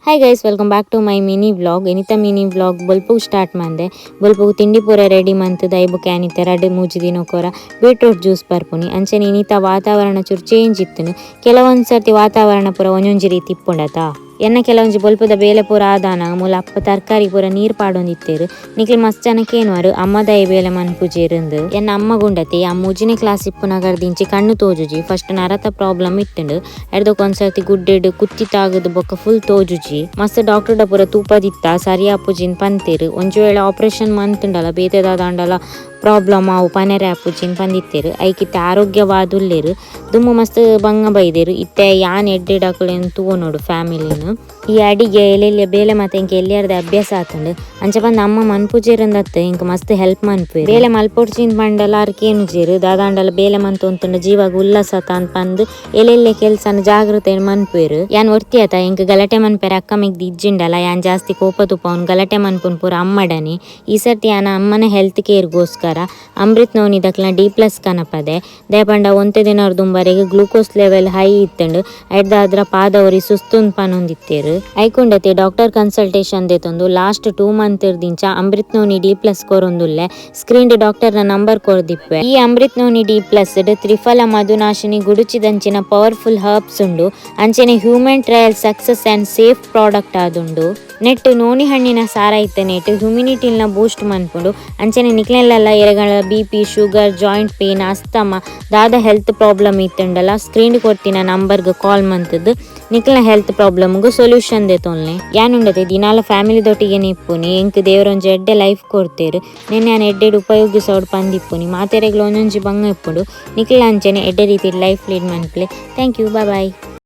Hi guys, welcome back to my mini vlog. ಇನಿತ mini vlog ಬೊಲ್ಪುಗ್ start ಮಂದೆ. ಬೊಲ್ಪುಗ್ ತಿಂಡಿ ಪೂರ ready ಮಂತುದು ಐಬೊಕ ಯಾನಿತ್ತೆ ರಡ್ಡ್ ಮೂಜಿ ದಿನಕ್ಕೊರ ಬೀಟ್ರೂಟ್ ಜ್ಯೂಸ್ ಪರ್ಪುನಿ. ಅಂಚನೆ ಇನಿತ ವಾತಾವರಣ ಚೂರು ಚೇಂಜ್ ಇತ್ತುಂಡು. ಕೆಲವೊಂದು ಸರ್ತಿ ವಾತಾವರಣ ಪೂರ ಒಂಜೊಂಜಿ ರೀತಿ ಇಪ್ಪುಂಡತ. ಎನ್ನ ಕೆಲವೊಂಜಿ ಬೊಲ್ಪುದ ಬೇಲೆ ಪೂರ ಆದಾನ ಮೂಲ ಅಪ್ಪ ತರಕಾರಿ ಪೂರ ನೀರ್ ಪಾಡೊಂದಿತ್ತೇರು. ನಿಕ್ಲು ಮಸ್ತ್ ಜನ ಕೇನುವರು ಅಮ್ಮದಾಯಿ ಬೇಲೆ ಮನ್ಪುಜೆರಿಂದು. ಎನ್ನ ಅಮ್ಮ ಗುಂಡತಿ ಆ ಮೂಜಿನೇ ಕ್ಲಾಸ್ ಇಪ್ಪುನಗರ್ದಿಂಚಿ ಕಣ್ಣು ತೋಜುಜಿ. First ನರತ problem ಇತ್ತುಂಡು. ಎಡ್ದೊಕ ಒಂದ್ಸರ್ತಿ ಗುಡ್ಡೆಡ್ ಕುತ್ತಿ ತಾಗದು ಬೊಕ್ಕ ಫುಲ್ ತೋಜುಜಿ. ಮಸ್ತ್ ಡಾಕ್ಟರ್ ಪೂರ ತೂಪದಿತ್ತ ಸರಿ ಆಪುಜಿನ್ ಪಂತೇರು. ಒಂಜಿ ವೇಳೆ ಆಪರೇಷನ್ ಮಂತುಂಡಲ ಬೇತೆ ದಾದಾಂಡಲ ಪ್ರಾಬ್ಲಮ್ ಆವು ಪನೆರೆ ಆಪುಜಿನ್ ಪಂದಿತ್ತೇರು. ಐಕಿತ್ತೆ ಆರೋಗ್ಯವಾದುಲ್ಲೇರು. ದುಮ್ಮು ಮಸ್ತ್ ಬಂಗ ಬೈದೇರು. ಇತ್ತೆ ಯಾನ್ ಎಡ್ಡೆಡಕುಲೆನ್ ತೂವೊನೊಡು ಫ್ಯಾಮಿಲಿನ್. ಈ ಅಡಿಗೆ ಎಲ್ಲೆಲ್ಲ ಬೇಲೆ ಮಾತ ಇಂಕ ಎಲ್ಲಿಯಾರ್ದ ಅಭ್ಯಾಸ ಆತುಂಡು. ಅಂಚ ಪಂದ್ ಅಮ್ಮ ಮನ್ಪುಜೆರಂದತ್ ಇಂಕ ಮಸ್ತ್ ಹೆಲ್ಪ್ ಮನ್ಪುವೆರ್. ಬೇಲೆ ಮಲ್ಪೊಡ್ಚಿನ್ ಪಂಡಲ ಆರ್ ಕೇನುಜೆರ್. ದಾದಾಂಡಲ ಬೇಲೆ ಮಂತೊಂತುಂಡ ಜೀವಗ್ ಉಲ್ಲಾಸ ತಾನ್ ಪಂದ್ ಎಲ್ಲೆಲ್ಲೆ ಕೆಲ್ಸನ ಜಾಗೃತೆ ಮನ್ಪುವೆರ್. ಯಾನ್ ಒರ್ತಿ ಆತ ಇಂಕ ಗಲಾಟೆ ಮನ್ಪೆರೆ ಅಕ್ಕ ಮೆಗ್ದಿ ಇಜ್ಜಿಂಡಲ ಯಾನ್ ಜಾಸ್ತಿ ಕೋಪ ತುಪವನ್ ಗಲಾಟೆ ಮನ್ಪುನ್ ಪೂರ ಅಮ್ಮಡನೆ. ಈ ಸರ್ತಿ ಯಾನ್ ಅಮ್ಮನ ಹೆಲ್ತ್ ಕೇರ್ಗೋಸ್ಕರ ಅಮೃತ್ ನೋನಿ ದಕ್ಲ್ನ ಡಿ ಪ್ಲಸ್ ಕನಪದೆ. ದಾಯೆ ಒಂತೆ ದಿನ ದುಂಬರೆಗ್ glucose level high ಇತ್ತುಂಡು. ಐಡ್ದಾದ್ರ ಪಾದವರಿ ಸುಸ್ತುಂದ್ ಪನೊಂದಿತ್ತೇರು. ಐಕುಂಡತೆ ಡಾಕ್ಟರ್ ಕನ್ಸಲ್ಟೇಷನ್ ದೆತೊಂದು ಲಾಸ್ಟ್ 2 ಮಂತ್ ದಿಂಚ ಅಮೃತ್ noni D plus ಕೊರೊಂದುಲ್ಲೆ. Screen doctor ನ ನಂಬರ್ ಕೊರ್ದಿಪ್ಪೆ. ಈ Amrut noni D plus triphala Madhunashini ಗುಡುಚಿದಂಚಿನ powerful herbs ಉಂಡು. ಅಂಚನೆ human trial success and safe product ಆದುಂಡು. ನೆಟ್ ನೋನಿ ಹಣ್ಣಿನ ಸಾರ ಇತ್ತ ನೆಟ್ ಹ್ಯುಮಿನಿಟಿನ ಬೂಸ್ಟ್ ಮನ್ಪುಂಡು. ಅಂಚನೆ ನಿಕ್ಲೆಲ್ಲ ಎರೆಗಳ B P, sugar, joint pain, asthma ದಾದ ಹೆಲ್ತ್ ಪ್ರಾಬ್ಲಮ್ ಇತ್ತುಂಡಲ ಸ್ಕ್ರೀನ್ ಕೊರ್ತಿನ ನಂಬರ್ಗ್ ಕಾಲ್ ಮಂತದ್ದು ನಿಕ್ಲ್ನ ಹೆಲ್ತ್ ಪ್ರಾಬ್ಲಮ್ಗು ಸೊಲ್ಯೂಷನ್ ದೆತೊನ್ಲೆ. ಯಾನುಂಡತೆ ದಿನಾಲ ಫ್ಯಾಮಿಲಿ ದೊಟ್ಟಿಗೆ ಇಪ್ಪುನಿ. ಎಂಕ್ ದೇವರೊಂಜಿ ಎಡ್ಡೆ ಲೈಫ್ ಕೊಡ್ತೇರು. ನೆನ್ನೆ ಯಾನ್ ಎಡ್ಡೆಡ್ ಉಪಯೋಗಿಸೋಡು ಪಂದಿಪ್ಪುನಿ. ಮಾತೆರೆಗ್ಲ ಒಂಜೊಂಜಿ ಬಂಗ ಇಪ್ಪುಂಡು. ನಿಕ್ಲ ಅಂಚನೆ ಎಡ್ಡೆ ರೀತಿ ಲೈಫ್ ಲೀಡ್ ಮನ್ಪುಲೆ. Thank you, bye.